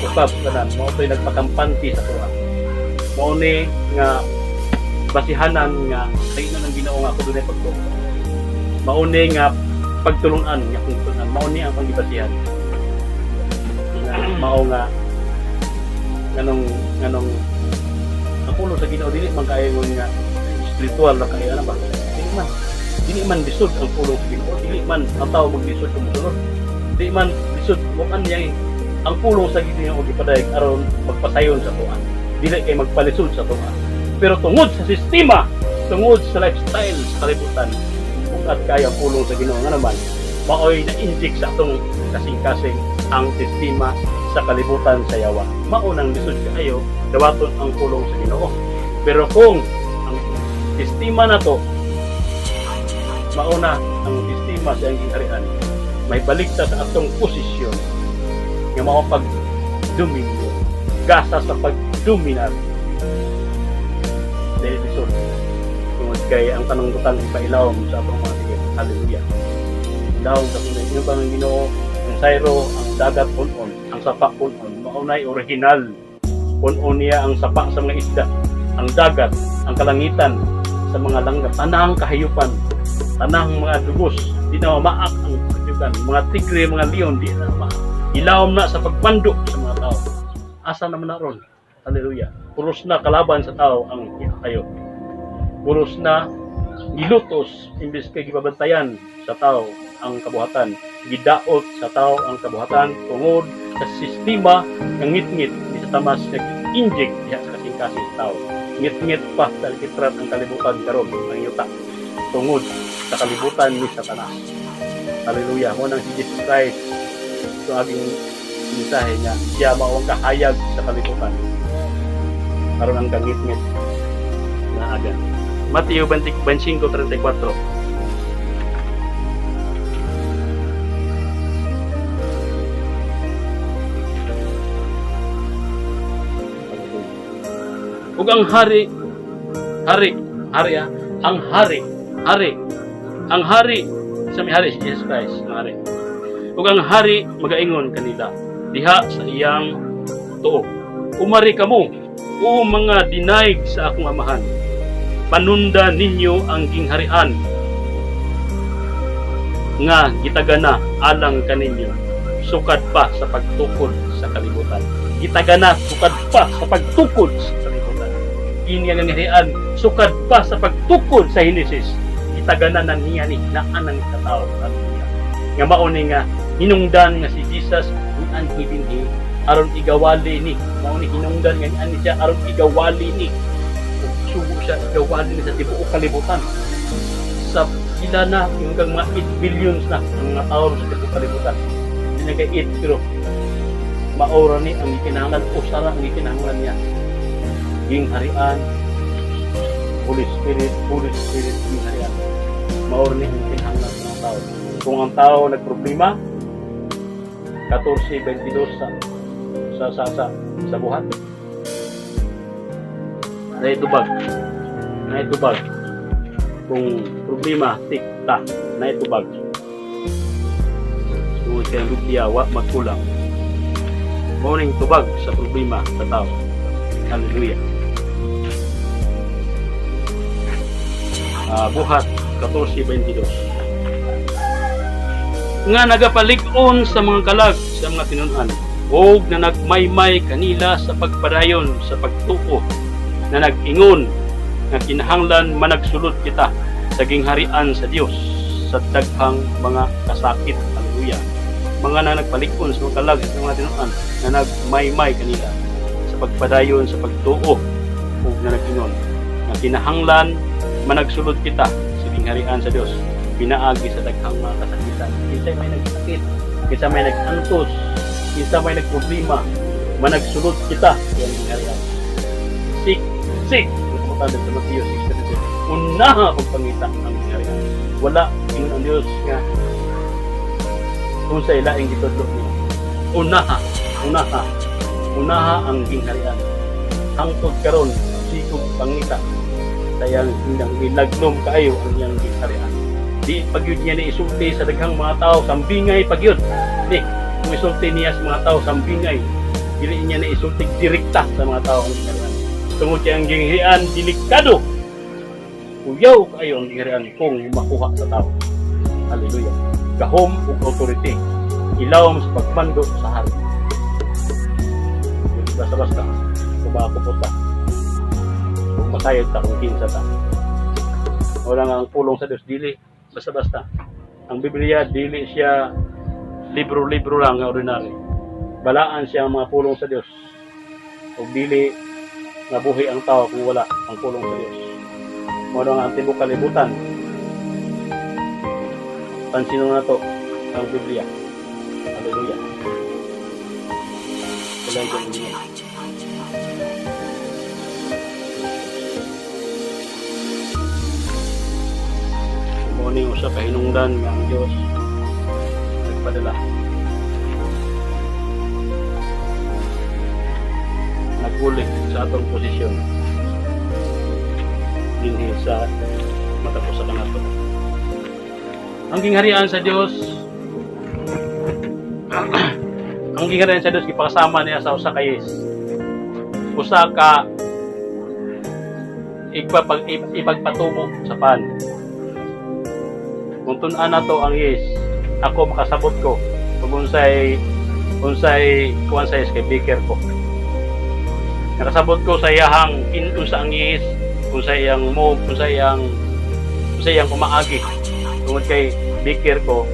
usab tanan, mao to'y nagpakampante sa tuwa, mao ni nga basihanan nga sa ng Ginoo nga ako dunay pagtuo, mao ni nga pagtulungan nga akong tulunan, mao ni ang panggibasihan nga mao nga nganong nganong ang pulong sa Ginoo dili man kaayo nga spiritual na kaayo na ba, dili man lisod ang pulong sa Ginoo, dili man ang tao maglisod kung mosunod, dili man lisod wa man niya. Ang pulong sa Ginoo gipadayag aron magpasayon sa tuwa, dili kay magpalisod sa tuwa. Pero tungod sa sistema, tungod sa lifestyle sa kalibutan, bugat kaya ang pulong sa Ginoo nga naman maoy na-inject sa atong kasing-kasing ang sistema sa kalibutan sa yawa. Mao nang lisod kaayo dawaton ang pulong sa Ginoo. Pero kung ang sistema nato mauna ang sistema sa iyang gingharian, may balik ta sa atong posisyon nga mao pagdominyo, gasa sa pagdominar. Dili lisod tungod kay ang tanang butang ipailawom sa atong mga tigil. Hallelujah. Ilawom sa atong inyo pang Ginoo ang sayro, ang dagat punon, ang sapa punon. Mao nay original, punon niya ang sapa sa mga isda, ang dagat, ang kalangitan sa mga langgam, tanang kahayupan, tanang mga dugos, di na mamaak ang kahayupan, mga tigre, mga leon, di na mamaak. Ilawom na sa pagpando sa mga tao. Asa naman na ron? Hallelujah. Puros na kalaban sa tao ang kayo. Puros na gilutos imbes kay gibabantayan sa tao ang kabuhatan. Gidaot sa tao ang kabuhatan tungod sa sistema nga ngit-ngit ni Satanas nag-inject diha sa kasing-kasing sa tao. Ngit-ngit pa sa alkitrat ang kalibutan karon, ang yuta, tungod sa kalibutan ni Satanas. Hallelujah. Mo nang si Jesus Christ ito aging mensahe niya. Siya mao ang kahayag sa kalibutan. Karon ang kangit-ngit na aga. Mateo 25:34. Ug ang hari, hari, hari ah, ang hari, hari, ang hari, sa may hari si Jesus Christ, ang hari. Ug ang hari magaingon kanila diha sa iyang tuo: "Umari kamo, o mga dinayg sa akong amahan. Panunda ninyo ang gingharian nga gitagana alang kaninyo sukad pa sa pagtukod sa kalibutan." Gitagana sukad pa sa pagtukod sa kalibutan. Kini ang gingharian sukad pa sa pagtukod sa Henesis. Gitagana na niya ni naanan sa tao. Hallelujah. Nga mao ni nga hinungdan nga si Jesus ni anhi dinhi aron igawali ni, mao ni hinungdan nga nianhi siya aron igawali ni. Ug sugo siya igawali ni sa tibuok kalibutan. Sa pila na hanggang mga 8 billions na ang mga tao sa tibuok kalibutan. Hindi na kay 8, pero maura ni ang gikinahanglan, usa ra ang gikinahanglan niya. Gingharian, Holy Spirit, Holy Spirit, gingharian. Maura ni ang gikinahanglan sa mga tao. Kung ang tao nagproblema, 14:22 sa Buhat. Naitubag. Naitubag. Kung problema, tikta, naitubag. Tungod kay ang Biblia, wa magkulang. Mao ning tubag sa problema sa tao. Hallelujah. Buhat 14:22. Nga nagapalig-on sa mga kalag sa mga tinun-an og na nagmaymay kanila sa pagpadayon sa pagtuo, na nag-ingon nga kinahanglan managsulod kita sa gingharian sa Dios sa daghang mga kasakit. Hallelujah. Mga na nagpalig-on sa mga kalag sa mga tinun-an na nagmaymay kanila sa pagpadayon sa pagtuo ug na nag-ingon nga kinahanglan managsulod kita sa gingharian sa Dios pinaagi sa daghang mga kasakitan. Kinsay may nagsakit, kinsa may nag-antos, kinsa may nagproblema, managsulod kita sa gingharian. Seek Seek. Nakabutang sa Matthew 6:33. Unaha pagpangita ang gingharian. Wala ingon ang Dios nga unsay laing gitudlo niya. Unaha, unaha, unaha ang gingharian. Hangtod karon sikog pangita sa iyang kingdom, gilagnom kaayo ang iyang gingharian. Di pagyud niya ni isulti sa daghang mga tao, sambingay pagyud. Di, kung isulti niya sa mga tao, sambingay. Dili niya na isulti direkta sa mga tao ang gingharian. Tungod kay ang gingharian, delikado. Kuyaw kaayo ang gingharian kung makuha sa tao. Hallelujah. Gahom ug authority. Ilawom sa pagmando sa hari. Dili basta-basta. Kung makakupot ta. Kung masayod ta kung kinsa ta. Wala nga ang pulong sa Diyos, dili basta-basta. Ang Biblia, dili siya libro-libro lang nga ordinary. Balaan siya ang mga pulong sa Diyos. Ug dili nabuhi ang tao kung wala ang pulong sa Diyos. Mao nga ang tibok kalibutan. Pansinon na to ang Biblia. Hallelujah. Wala yung Biblia. Mao ni usa ka hinungdan nga ang Dios nagpadala. Naguli sa atong posisyon dinhi sa matapos sa kanato. Ang gingharian sa Dios, ang gingharian sa Dios gipakasama niya sa usa ka yes. Usa ka ipagpatubo sa pan. Kung tun-an nato ang yes, ako makasabot ko kung unsay unsay kuan sa yes kay baker ko. Nakasabot ko sa iyahang unsa ang yes, unsa iyang move, unsa iyang pamaagi. Tungod kay baker ko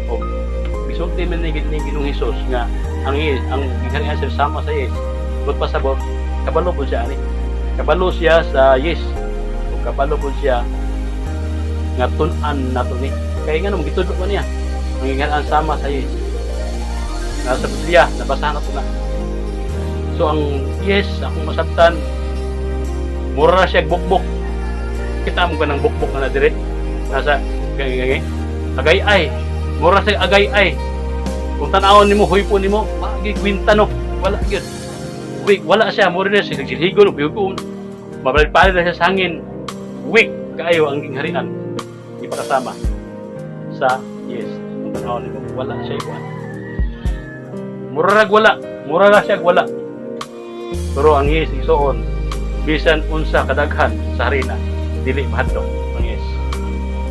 og gisulti man ni Ginoong Hesus nga ang yes, ang gingharian sa sama sa yes. But pasabot, kabalo po siya ani. Kabalo siya sa yes. Ug kabalo po siya nga tun-an nato ni. Kaya nga nung gitudlo man niya ang gingharian sama sa yes. Nasa Biblia, nabasahan nato na. So ang yes, akong masabtan, mura siya bukbok. Kita mo ka ng bukbok na dire. Nasa gay agay ay. Mura siya agay ay. Kung tan-awon nimo, huypon nimo, magi kwinta no. Wala gyud. Weak, wala siya, mura na siya nagsilhigon, biyugon. Mabalid-palid na siya sa hangin. Weak kaayo ang gingharian. Ipakasama sa yes. Kung tan-awon nimo, wala siya ikuan. Mura rag wala, mura ra siya wala. Pero ang yes igsuon, bisan unsa kadaghan sa harina, dili mahadlok ang yes.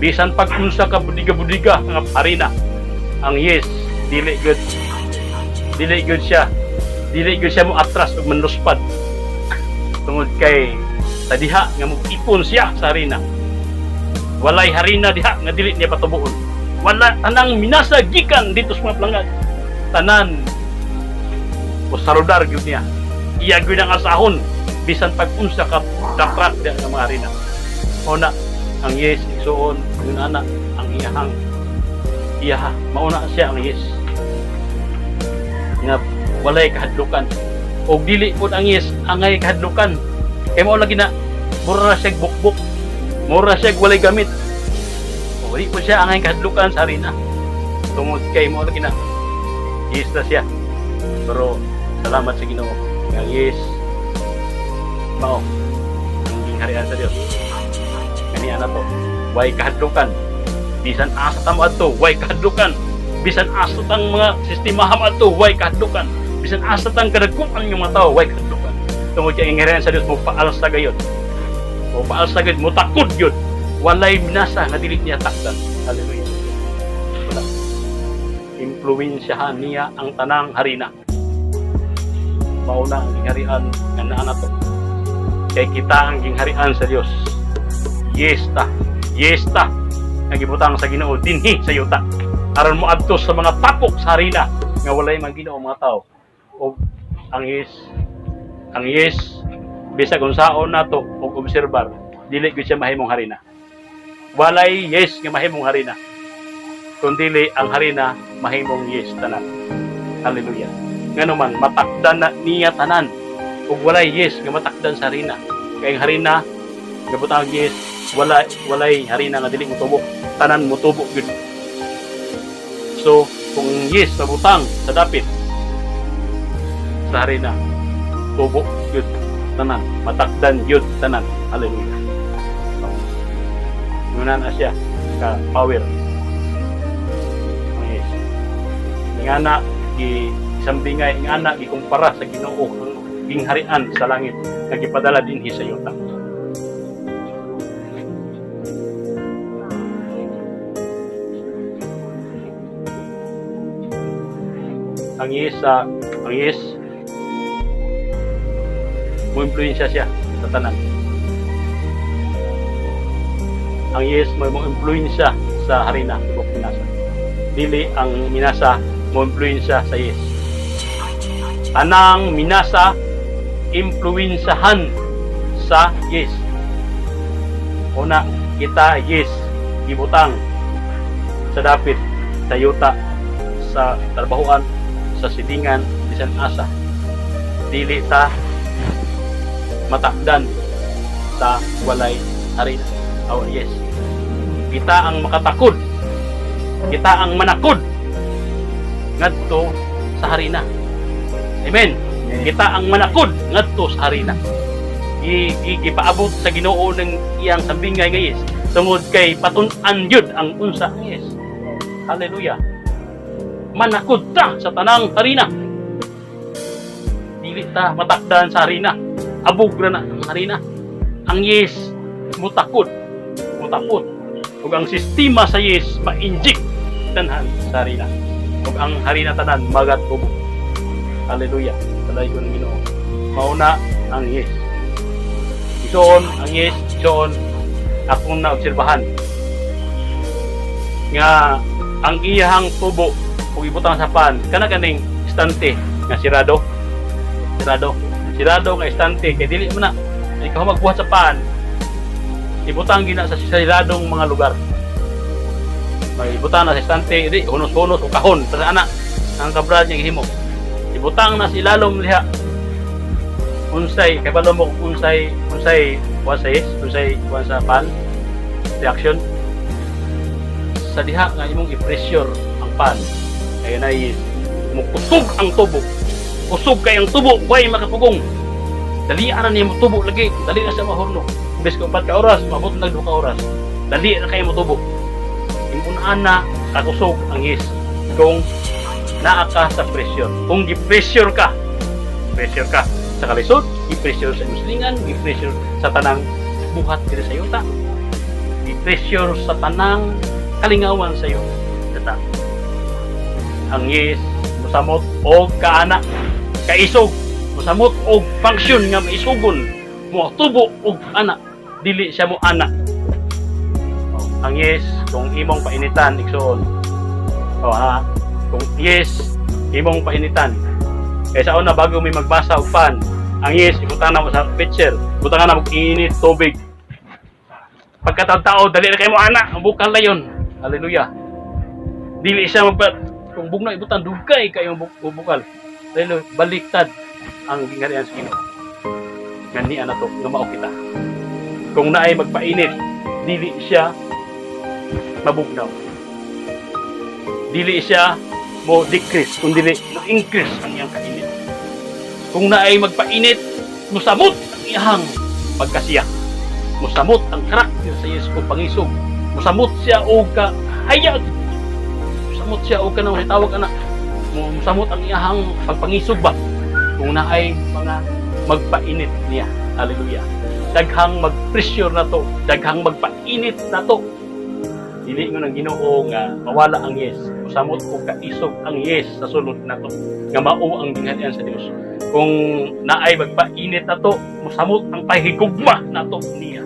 Bisan pag unsa ka budiga-budiga nga harina, ang yes dili good. Dili good siya. Dili good siya mo atras ug manluspad. Tungod kay sa diha nga mo-ipon siya sa harina. Walay harina diha nga dili niya patubuon. Wala tanang minasa gikan dito sa mga plangad. Tanan o sarudar gyud niya. Iya gyud ang asahon bisan pag unsa ka dakrak diha nga mga harina. Una ang yes igsuon yun ana ang iyahang iyaha mauna siya ang yes nga walay kahadlukan og dili pud ang yes angay kahadlukan kay mao lagi na mura siya bukbuk, mura siya walay gamit o di po siya angay kahadlukan sa harina tungod kay mao lagi na yes na siya. Pero salamat sa Ginoo nga yes mao ang gingharian sa Dios. Kaniya na to, way kahadlukan. Bisan asa ta mo adto, way kahadlukan. Bisan asa tang mga sistema mo adto, way kahadlukan. Bisan asa tang kadagkuan nga mga tao, way kahadlukan tungod kay ang gingharian sa Dios mo paalsa gayud, mo paalsa gayud, mo takod gyud. Walay minasa nga dili niya takdan. Hallelujah. Wala impluwensyahan niya ang tanang harina. Mauna ang gingharian nga naa nato kay kita ang gingharian sa Dios. Yes ta, yes ta nga gibutang sa Ginoo dinhi sa yuta aron moadto sa mga tapok sa harina nga walay man Ginoo mga tao. Og ang yes bisag unsaon nato og obserbar, dili gyud siya mahimong harina. Walay yes nga mahimong harina kun dili ang harina mahimong yes tanan. Hallelujah. Ngano man matakdan na niya tanan. Ug walay yeast nga matakdan sa harina. Kay ang harina nga butang og yeast, wala, walay harina nga dili motubo. Tanan motubo gyud. So, kung yeast mabutang sa dapit sa harina, tubo gyud tanan, matakdan gyud tanan. Hallelujah. Muna na siya ka power ang yeast. Ingana gi isambingay, ingana gikumpara sa Ginoo ang gingharian sa langit nga gipadala dinhi sa yuta. Ang yeast sa ang yeast mo impluwensya siya sa tanan. Ang yeast mo impluwensya sa harina, tibok minasa. Dili ang minasa mo impluwensya sa yeast. Tanang minasa impluwensyahan sa yeast. Una, kita yeast gibutang sa dapit sa yuta, sa trabahoan, sa silingan, bisan asa. Dili ta matakdan sa walay harina. Oh, yes. Kita ang makatakod. Kita ang manakod ngadto sa harina. Amen. Kita ang manakod ngadto sa harina. Gipaabot sa Ginoo ng iyang sambingay nga yeast tungod kay patun-an gyud ang unsa ang yeast. Hallelujah. Manakod ta sa tanang harina. Dili ta matakdan sa harina. Abog ra na ang harina. Ang yeast mutakod, mutakod. Ug ang sistema sa yeast ma-inject tanhan sa harina. Ug ang harina tanan magatubo. Hallelujah. Dalaygon ng Ginoo. Mauna ang yeast. Igsoon, ang yeast, igsoon, akong naobserbahan nga ang iyahang tubo kung ibutang sa pan, kana kaning istante nga sirado. Sirado. Sirado nga istante kay dili man na ikaw magbuhat sa pan. Ibutang gina sa siradong mga lugar. May ibutang na sa istante, di hunos-hunos o kahon para ana ang kabrad niya gihimo. Ibutang na sa ilalom liha. Unsay kay balo mo kung unsay unsay kuan sa yeast, unsay kuan sa pan reaction sa diha nga imong i-pressure ang pan kay na yeast, mukusog ang tubo. Kusog kay ang tubo, way makapugong. Dali ra niya mo tubo lagi, dali na siya mahurno. Imbes ka 4 ka oras, mabot na 2 ka oras. Dali na kayo mo tubo. Ingon ana kakusog ang yeast kung naa ka sa pressure. Kung gi-pressure ka, pressure ka sa kalisod, gi-pressure sa imong silingan, gi-pressure sa tanang buhat diri sa yuta, gi-pressure sa tanang kalingawan sa iyo. Data. Ang yeast musamot og kaana, kaisog, musamot og function nga maisugon, mo tubo og ana, dili siya mo ana. Oh, ang yeast kung imong painitan, igsoon. Oh ha, kung yeast imong painitan. Kay sa una bago may magbasa og pan, ang yeast ibutang na mo sa pitcher, butangan na mo init tubig. Pagkatao dali na kayo mo ana, ang bukal na yun. Hallelujah. Dili siya magpa kung bugna ibutang, dugay kayo bukal. Hallelujah. Baliktad ang gingharian sa Ginoo. Ngani ana to nga mao kita. Kung naay magpainit, dili siya mabugnaw. Dili siya mo decrease, kung dili mo increase ang iyang kainit. Kung naay magpainit, musamot ang iyang pagkasiya. Musamot ang karakter sa yeast kung pangisog. Musamot siya og ka hayag. Musamot siya og kanang tawag ana. Musamot ang iyang pagpangisog ba? Kung naay mga magpainit niya. Hallelujah. Daghang mag-pressure na to, daghang magpainit na to. Dili mo ng Ginoo nga mawala ang yeast. Musamot og kaisog ang yeast sa sulod nato nga mao ang gingharian sa Dios. Kung naay magpainit nato, musamot ang pahigugma nato niya.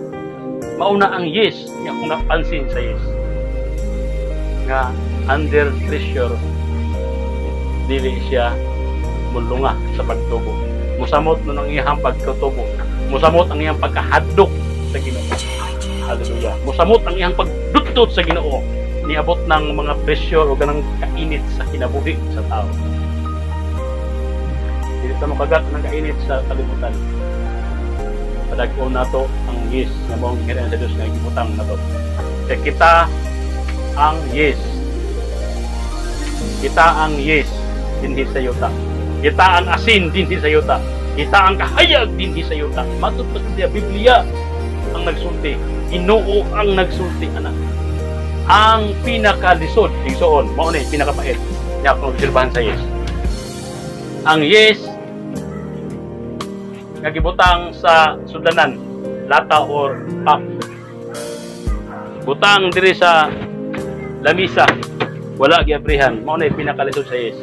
Mao na ang yeast nga kung napansin sa yeast nga under pressure, dili siya mulunga sa pagtubo. Musamot no ang iyang pagkatubo. Musamot ang iyang pagkahadlok sa Ginoo. Hallelujah. Musamot ang iyang pagdutdot sa Ginoo. Niabot ng mga pressure o ganang kainit sa kinabuhi sa tao. Dili ta makagat ng kainit sa kalibutan. Padag-on nato ang yeast nga maong gingharian sa Dios nga gibutang nato. Kaya kita ang yeast. Kita ang yeast dinhi sa yuta. Kita ang asin dinhi sa yuta. Kita ang kahayag dinhi sa yuta. Matod pa sa Biblia ang nagsulti. Ginoo ang nagsulti, anak. Ang pinakalisod, igsoon, mao ni pinakapait. Nya akong obserbahan sa yeast. Ang yeast nga gibutang sa sudlanan, lata or cup. Butang diri sa lamisa, wala giabrihan, mao na pinakalisod sa yeast.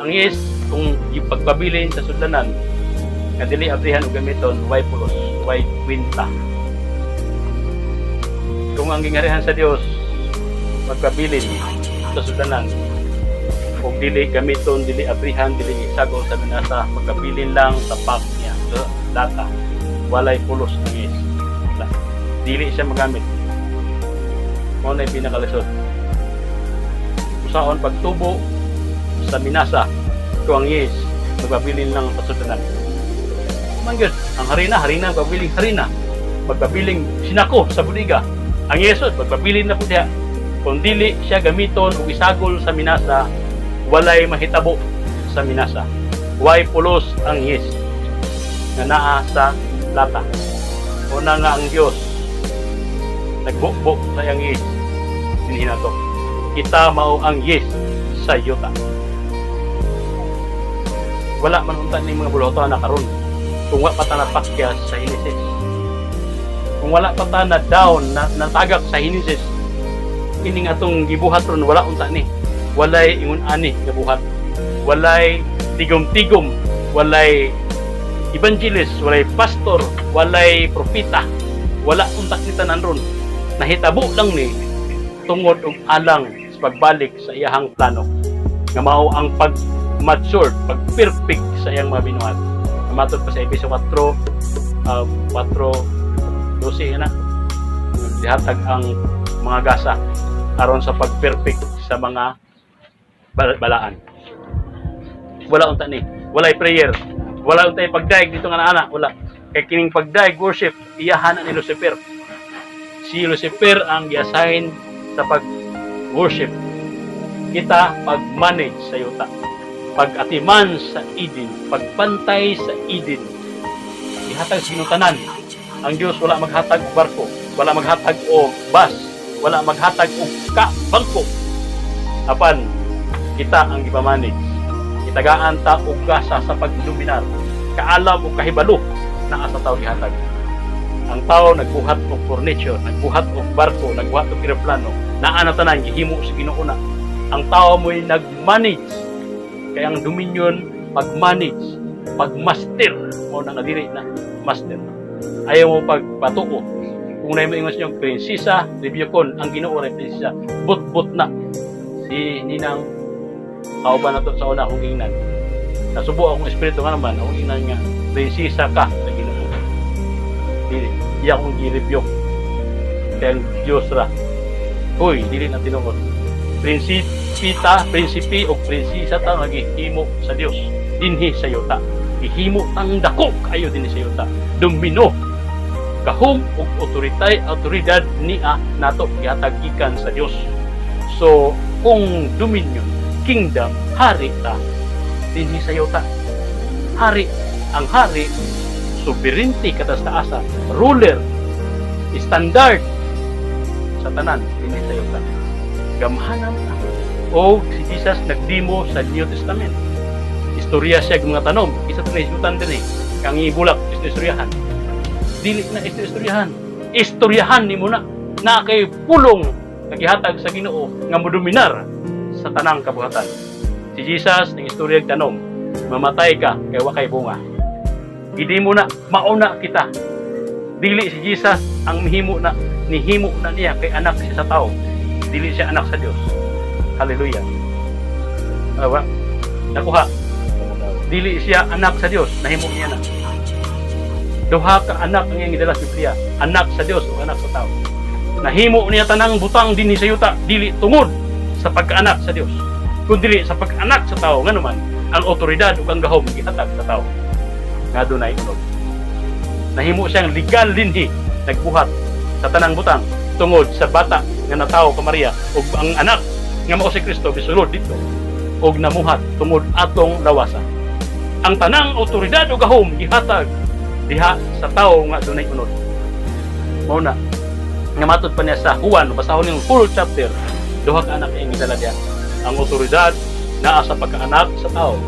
Ang yeast, kung ipagpabilin sa sudlanan, nga dili abrihan og gamiton, way pulos, way kwenta. Kung ang gingharihan sa Dios magpabilin sa sudlanan, kung dili gamiton, dili abrihan, dili isagol sa minasa, magkabilin lang sa pack niya, sa lata, walay pulos ang yeast. Wala. Dili siya magamit. Mao na yung pinakalisod. Usaon pagtubo sa minasa, kung ang yeast, magpabilin lang sa sudlanan. Man gyud, ang harina, harina, magpabiling harina. Magpabiling sinako sa budiga. Ang yeast, magpabilin na po diha. Kung dili siya gamiton o isagol sa minasa, walay mahitabo sa minasa. Way pulos ang yeast nga naa sa lata. Una nga ang Dios nagbubo sa iyang yeast dinhi nato. Kita mao ang yeast sa yuta. Wala man unta ning mga buluhaton na karon kung wa pa ta napakyas sa Genesis. Kung wala pa ta na down na natagak sa Genesis, kining atong gibuhat ron wala unta ni. Walay ingon ani nga buhat. Walay tigom-tigom, walay evangelist, walay pastor, walay propeta. Wala unta ni tanan ron. Nahitabo lang ni tungod og alang sa pagbalik sa iyahang plano nga mao ang pag-mature, pag-perfect sa iyang mga binuhat. Matod pa sa Efeso 4, 4:12 na gihatag ang mga gasa aron sa pag-perfect sa mga balaan. Wala unta ni. Walay prayer. Wala untay pagdaig dito nga ana, wala. Kay kining pagdaig worship iyahan ni Lucifer. Si Lucifer ang gi-assign sa pag-worship. Kita pag-manage sa yuta. Pag-atiman sa Eden, pagbantay sa Eden. Ihatag sa Ginoo tanan. Ang Dios wala maghatag og barko, wala maghatag og bus, wala maghatag og ka bangko. Apan kita ang gipamanage. Itagaan ta og gasa sa pagdominar. Kaalam og kahibalo naa sa tao gihatag. Ang tao nagbuhat og furniture, nagbuhat og barko, nagbuhat og eroplano, naa na tanan gihimo sa Ginoo na. Ang tao mo'y nag-manage. Kaya ang dominion pag-manage, pag-master mo na nga diri na master. Ayaw mo pagpatuo. Kung na mo ingon sa inyo, prinsesa, review kon, ang Ginoo ray prinsesa, but-but na. Si Ninang, kauban na to sa una akong ingnan. Nasubo akong espiritu nga naman, akong ingnan nga, prinsesa ka sa Ginoo. Dili, iya akong gi-review. Kaya ang Diyos ra. Uy, dili na tinuod. Prinsipita, prinsipe o prinsesa ta nga gihimo sa Dios dinhi sa yuta. Gihimo tang dako kayo dinhi sa yuta. Domino gahom ug otoritay autoridad niya nato gihatag gikan sa Dios. So, kung dominion, kingdom, hari ta dinhi sa yuta. Hari, ang hari sovereignty kataas-taasan, ruler, standard sa tanan dinhi sa yuta. Gamhanan ta. O si Jesus nagdemo sa New Testament. Istorya siya ng mga tanom. Isa to na isutan din eh. Kang ibulak, istoryahan. Dili na istoryahan. Istoryahan nimo na na kay pulong nga gihatag sa Ginoo nga modominar sa tanang kabuhatan. Si Jesus ning istorya og tanom, mamatay ka kay wa kay bunga. Gidimo na mauna kita. Dili si Jesus ang mihimo na, nihimo na niya kay anak siya sa tao. Dili siya anak sa Dios. Hallelujah. Ano ba? Nakuha. Dili siya anak sa Dios, nahimo niya na. Duha ka anak ang iyang gidala sa Biblia, anak sa Dios o anak sa tao. Nahimo niya tanang butang dinhi sa yuta, dili tungod sa pagkaanak sa Dios, kundi sa pagkaanak sa tao. Ngano man, Ang otoridad ug ang gahom gihatag sa tao nga dunay unod. Nahimo siyang legal dinhi, nagbuhat sa tanang butang tungod sa bata nga natawo ka Maria, ug ang anak nga mao si Kristo bisulod dito ug namuhat tungod atong lawasa. Ang tanang otoridad ug gahom gihatag diha sa tawo nga dunay unod. Mao na nga matod pa niya sa Juan, basahon yung full chapter, duha ka anak iyang gidala diha. Ang otoridad naa sa pagkaanak sa tao.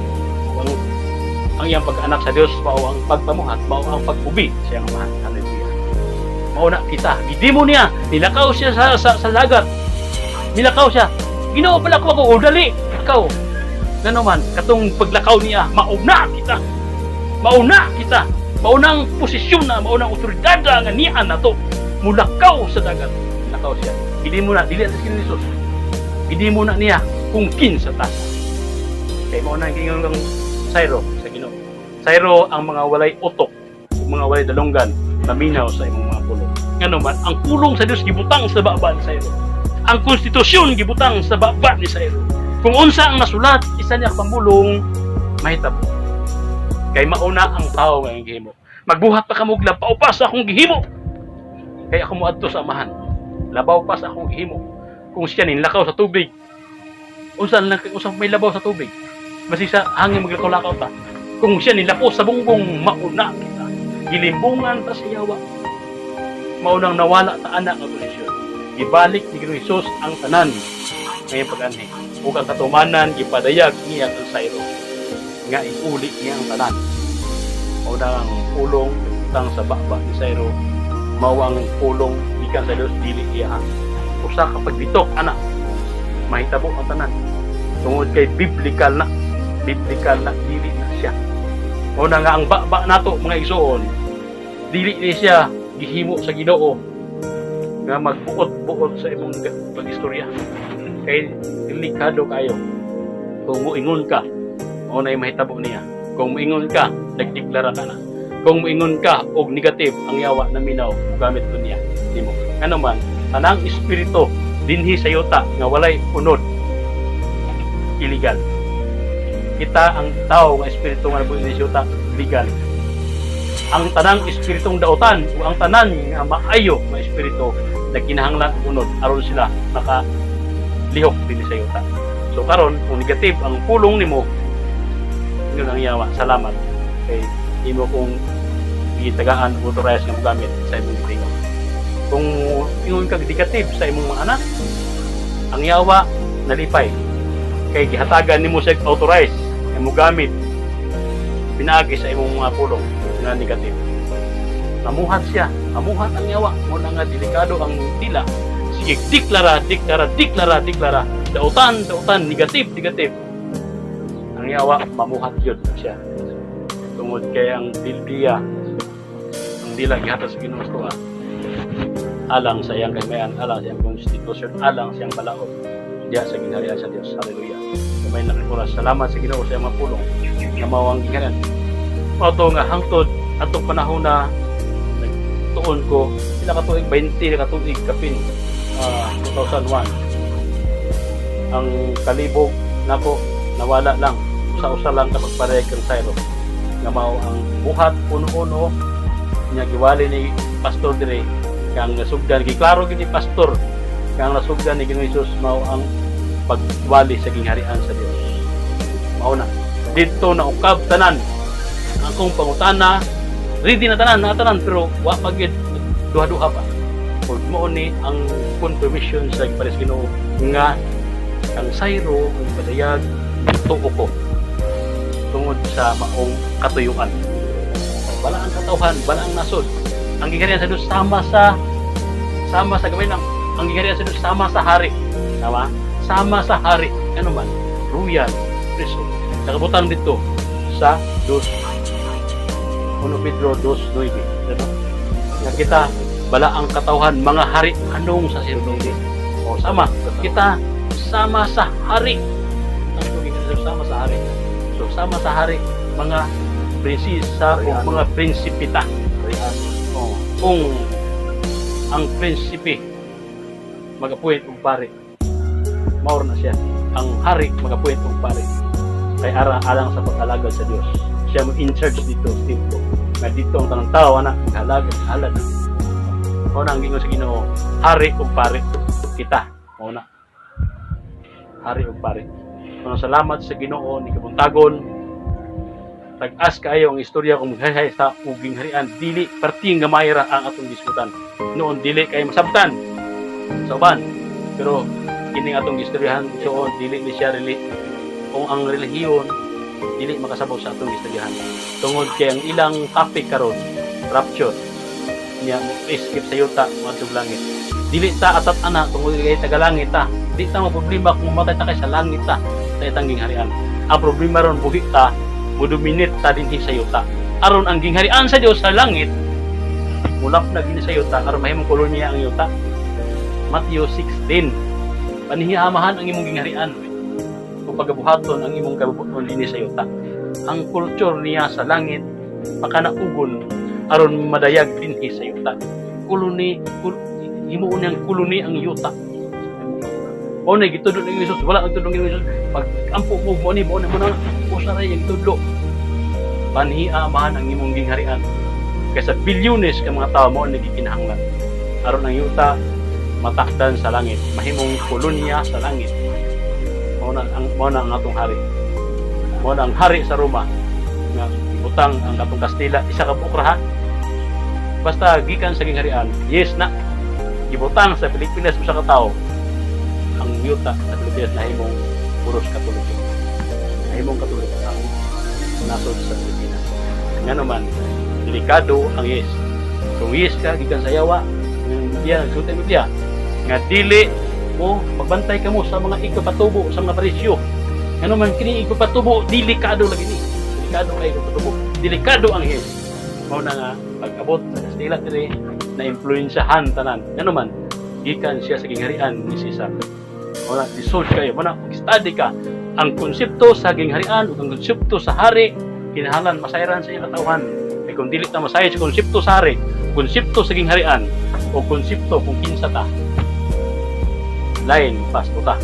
Ang iyang pagkaanak sa Dios mao ang pagpamuhat, mao ang pag-ubi sa iyang Amahan. Hallelujah. Mao na kita, gidimo niya, nilakaw siya sa dagat. Nilakaw siya. Ginoo pala ko ako, o dali, ikaw. Ngano man, katong paglakaw niya, mauna kita. Mauna kita. Maunang posisyon na, maunang otoridad nga niya na to. Mulakaw sa dagat. Lakaw siya. Hindi mo na, dili na si Jesus. Hindi mo na niya kung kinsa ta. Kay mao na ang giingon kang Sayro sa Ginoo. Sayro ang mga walay utok, mga walay dalunggan, maminaw sa imong mga pulong. Ngano man, ang pulong sa Dios gibutang sa baba ni Sayro. Ang konstitusyon gibutang sa baba ni Sayro. Kung unsa ang nasulat, isa niya pambulong, mahitabo. Kay mauna ang tao nga gihimo. Magbuhat pa kamo og labaw pa sa akong gihimo. Kay ako moadto sa Amahan. Labaw pa sa akong gihimo. Kung siya ninlakaw sa tubig, unsa lang, unsa may labaw sa tubig? Basi sa hangin maglakaw-lakaw ta. Kung siya nilapos sa bungbong, mauna kita. Gilimbungan ta sa yawa. Maunang nawala ta ana nga posisyon. Ibalik ni Ginoong Hesus ang tanan ngayong pag-anhi. Ug ang katumanan gipadayag niya kang Sayro nga iuli niya ang tanan. Mao na ang pulong utang sa baba ni Sayro, mao ang pulong gikan sa Dios, dili iya. Usa ka pagbitok ana, mahitabo ang tanan. Tungod kay biblical na, biblical na, dili na siya. Mao na nga ang baba nato, mga igsoon, dili ni siya gihimo sa Ginoo nga magbuot-buot sa imong pag-istorya. Kay delikado kayo. Kung muingon ka, mao na mahitabo niya. Kung muingon ka, nagdeklara ka na. Kung muingon ka og negative, ang yawa na minaw, gamit ko niya nimo. Ano man, tanang espiritu dinhi sa yuta nga walay unod, illegal. Kita ang tao nga espiritu nga nabuhi sa yuta, legal. Ang tanang espiritong dautan o ang tanan nga maayo nga espiritu, nagkinahanglan og unod aron sila maka lihok dinhi sa yuta. So karon, kung negative ang pulong nimo, yun ang yawa, salamat kay imo kong gitagaan og authorized nga mogamit sa imong gitingo. Kung ingon kag negative sa imong mga anak, ang yawa nalipay kay gihatagan nimo siya authorized nga mogamit pinaagi sa imong mga pulong nga negative. Mamuhat siya, mamuhat ang yawa. Mao na nga delikado ang dila. Sige, deklara, deklara, deklara, deklara. Dautan, dautan, negative, negative. Ang yawa, mamuhat yun siya. Tungod kay ang Biblia, ang dila gihatag sa Ginoo sa alang sa iyang kahimayan, alang sa iyang konstitusyon, alang sa iyang balaod diha sa gingharian sa Dios. Hallelujah. Gamay na kay oras. Salamat sa Ginoo sa iyang mga pulong nga mao ang gingharian. Mao to nga hangtod atong panahon na nagtuon ko pila ka tuig, 20 ka tuig kapin, 2001 ang kalibog nako, nawala lang, usa-usa lang kapag pare kang Sayro nga mao ang buhat uno-uno nya giwali ni pastor dire kang nasugdan. Giklaro gyud ni pastor kang nasugdan ni Ginoong Hesus mao ang pagwali sa gingharian sa Dios. Mao na didto na ukab tanan ang akong pangutana. Ready na tanan na tanan, pero wa pa gyud, duha-duha pa. Ug mao ni ang confirmation sa pares Ginoo nga kang Sayro ang padayag, tuo ko tungod sa maong katuyuan. Wala ang katawhan, wala ang nasod. Ang gingharian sa Dios sama sa gawin lang. Ang gingharian sa Dios sama sa hari. Tama? Sama sa hari. Ano man? Royal priesthood. Nakabutan dito sa dos 1 Pedro 2:9. Ano? Nga kita bala ang katawhan, mga hari anong sa saserdote. O sama kita sama sa hari. Ang tugig sa sama sa hari. So sama sa hari, mga prinsesa o mga prinsipita. Oh, kung ang prinsipe mag-appoint og pare, mao na siya. Ang hari mag-appoint og pare. Kay ara alang sa pag-alagad sa Dios. Siya mo in charge dito sa templo. Nga dito ang tanang tao ana maghalagad, halad. Mao na ang gingon sa Ginoo, hari ug pari kita. Mao na. Hari ug pari. Mao na, salamat sa Ginoo ni kabuntagon. Tag-as kaayo ang istorya kung maghahay sa uging harian, dili perting gamay ra ang atong gisgutan. Noon dili kay masabtan sa uban. Pero kining atong istoryahan so dili ni siya reli kung ang relihiyon dili makasabot sa atong istoryahan. Tungod kay ang ilang topic karon, rapture niya, mo escape sa yuta ngadtong langit. Dili ta atat ana tungod kay taga langit ta. Di ta mo problema kung mamatay ta kay sa langit ta sa itang gingharian. Ang problema ron, buhi ta, mudominate ta dinhi sa yuta. Aron ang gingharian sa Dios sa langit mulap na gini sa yuta aron mahimong kolonya ang yuta. Matthew 16. Panhiamahan ang imong gingharian kung pagabuhaton ang imong kabubuton dinhi sa yuta. Ang kulture niya sa langit pakanaugon aron madayag dinhi sa yuta. Koloni himuon niyang koloni ang yuta. Mao na gitudlo ni Jesus, wala ang tudlo ni Jesus. Pag ampo mo mo ni mo na mo na usa ra yung tudlo. Panhiamahan ang imong gingharian. Kaysa bilyones ka mga tao, mao nagikinahanglan. Aron ang yuta matakdan sa langit, mahimong kolonya sa langit. Mao na ang atong hari. Mao na ang hari sa Roma nga ibutang ang atong Kastila, isa ka buok ra ha. Basta gikan sa gingharian, yes na ibutang sa Pilipinas usa ka tawo, ang yuta sa Pilipinas nahimong puros Katoliko. Nahimong Katoliko ang nasod sa Pilipinas. Nga naman, delikado ang yes. Kung yes ka, gikan sa yawa, yung Biblia, nagsulti ang Biblia, nga dili mo, magbantay ka mo sa mga igpapatubo, sa mga Pariseo. Nga naman, kini igpapatubo, delikado lagi ni. Delikado kay igpapatubo. Delikado ang yes. Mao na nga, pag-abot sa Kastila diri, na influensyahan tanan. Nga naman, gikan siya sa gingharian ni Cesar. Mao na, lisod kayo. Mao na, mag-study ka. Ang konsepto sa gingharian ug ang konsepto sa hari, kinahanglan masayran sa iyang katawhan. Kay kung dili ta masayod sa konsepto sa hari, konsepto sa gingharian, o konsepto kung kinsa ta, lain pasto ta.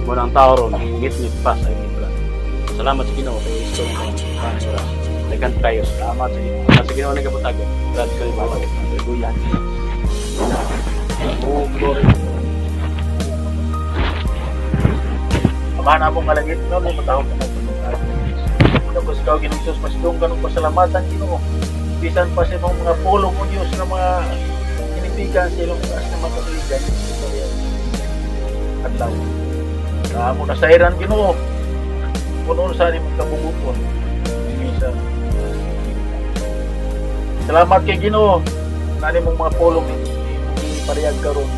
Mao na ang tao ron, ngit-ngit pa sa Biblia. Salamat sa Ginoo kay isto ng mga oras. Daghan kayo. Salamat sa Ginoo. Salamat sa Ginoo nagabutago. Glad ko ni Hallelujah. Oh, glory. Amahan among kalangit no, may matawag na nagpatungkal. Tapos ikaw, Ginoong Diyos, masidunggan ug pasalamatan, Ginoo. Bisan pa sa imong mga pulong o Diyos na mga kinipigan sa ilong taas na mga katuigan. Adlaw. Sa amo nasayran, Ginoo. Puno sa imong kabubuton. Sa Salamat kay Ginoo na nimong mga pulong ni parehag karon.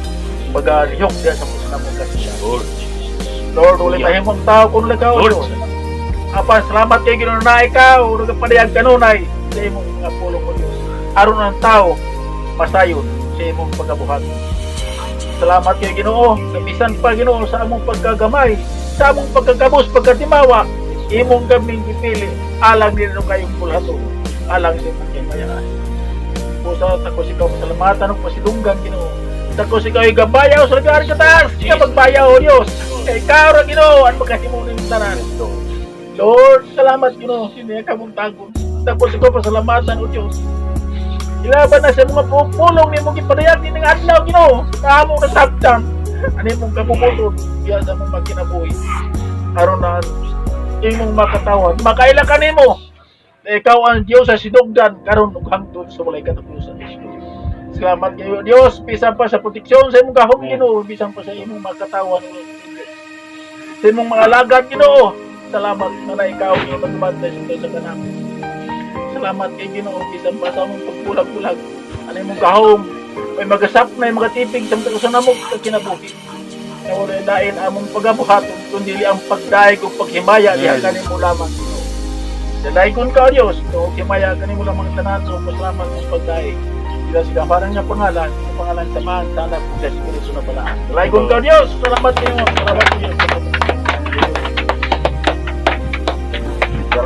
Baga lihok diya sa mga namong kasya. Lord Jesus. Lord, wala mahimong tao kung lagaw Lord. Diyos. Apan salamat kay Ginoo na ikaw nagapadayag kanunay sa imong mga pulong o Diyos. Aron ang tao masayon sa imong pagabuhat. Salamat kay Ginoo sa bisan pa, Ginoo, sa among pagkagamay, sa among pagkagabos, pagkatimawa, imong kaming gipili alang nino kayong bulhato, alang sa imong himayaan. Pusa tako ikaw pasalamatan ug pasidunggan, Ginoo. Tako ikaw igabayaw sa lugar kataas, nga magbayaw o Dios. Kay ikaw ra, Ginoo, ang makahimo ning tanan. Lord, salamat, Ginoo, sini kabuntagon. Tako ikaw pasalamatan o Dios. Ilaban na sa mga pulong nimo gipadayag ning adlaw, Ginoo. Amo nasabtan ani mong kabubuton diya sa mong magkinabuhi. Aron na imong makatawan, makaila kanimo na ikaw ang Dios sa sinugdan karon ug hangtod sa walay katapusan. Salamat kayo Dios, bisan pa sa proteksyon sa imong gahom, Ginoo, bisan pa sa imong makatawan sa imong mga alagad, Ginoo. Salamat na ikaw ang magbantay sa kanami. Salamat kay Ginoo bisan pa sa among pagbulag-bulag. Ano imong gahom may magasap na yung mga tipig sa mga sa namog sa kinabuhi. Na wala dain among pagabuhaton kundi ang pagdaig ug paghimaya diha kanimo lamang, Ginoo. Dalaygon ka, O Dios, to himaya kanimo lamang tanan so pasalamat sa pagdaig. Sila sila parang nga pangalan, sa pangalan sa Amahan, sa Anak, ug sa Espiritu na balaan. Dalaygon ka, O Dios. Salamat niyo. Salamat niyo.